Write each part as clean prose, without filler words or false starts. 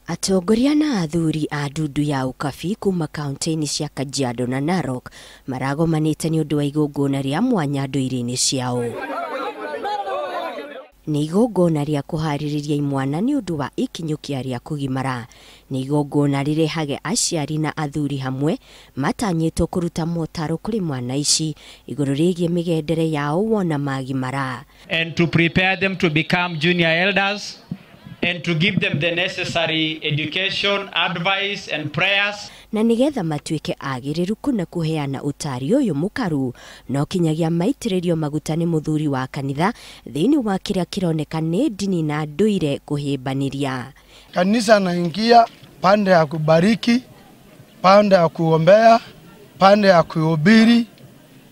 Atongoria na athuri a ndundu ya Ukabi kuma kaunti-inĩ cia Kajiado na Narok maragomanĩte nĩ ũndũ wa igongona rĩa mwanya ndũire-inĩ ciao. Nĩ igongona rĩa kũharĩrĩria imwana nĩ ũndũ wa ikinyũkia rĩa kũgimara. Nĩ igongona rĩrehage aciari na athuri hamwe matanyĩtwo kũruta motaro kũrĩ mwana ici igũrũ rĩgiĩ mĩgendere yao wona magimara. And to prepare them to become junior elders and to give them the necessary education, advice and prayers. Na nigetha matuĩke agĩrĩru kuna kũheana ũtari ũyũ mũkaru no kinyagia maitĩrĩrio maguta nĩ mũthuri wa kanitha thĩinĩ wa kĩrĩa kĩroneka nĩ ndini na ndũire kũhĩmbanĩria. Kanisa naingia pande ya kubariki, pande ya kuombea, pande ya kuhubiri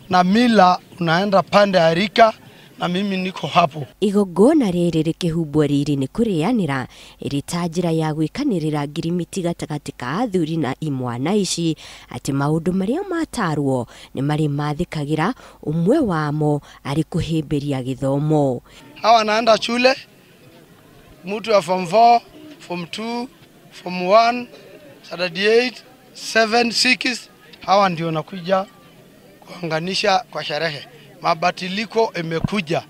na mila unaenda pande ya rika na mimi niko hapo. Igongona rĩrĩ rĩkĩhumbwo riri nĩ kũrĩanĩra ĩrĩ ta njĩra ya gwĩkanĩrĩra ngirimiti gatagatĩ ka athuri na imwana ici atĩ maũndũ marĩa matarwo nĩ marĩ mathĩkagĩra ũmwe wamo arĩ kũhĩmbĩria gĩthomo. Hawa naenda shule, mtu wa form 4, form 2, form 1, standard 8, 7, 6, hawa ndio nakuja kuunganisha kwa sherehe. Mabadiliko imekuja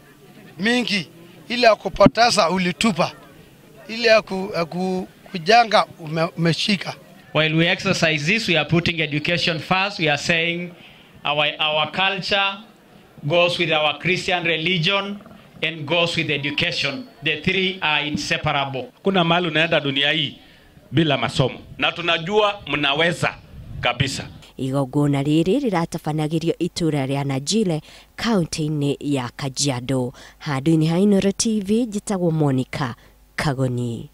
mingi, ile ya kupoteza ulitupa, ile ya kujanga umeshika. While we exercise this, we are putting education first. We are saying our culture goes with our Christian religion and goes with education. The three are inseparable. Kuna mahali unaenda dunia hii bila masomo, na tunajua mnaweza kabisa. Igongona rĩrĩ rĩratabanagĩrio itũra rĩa Najile kaunti-inĩ ya Kajiado. Handũ-inĩ ha Inooro TV njĩtagwo Monica Kagoni.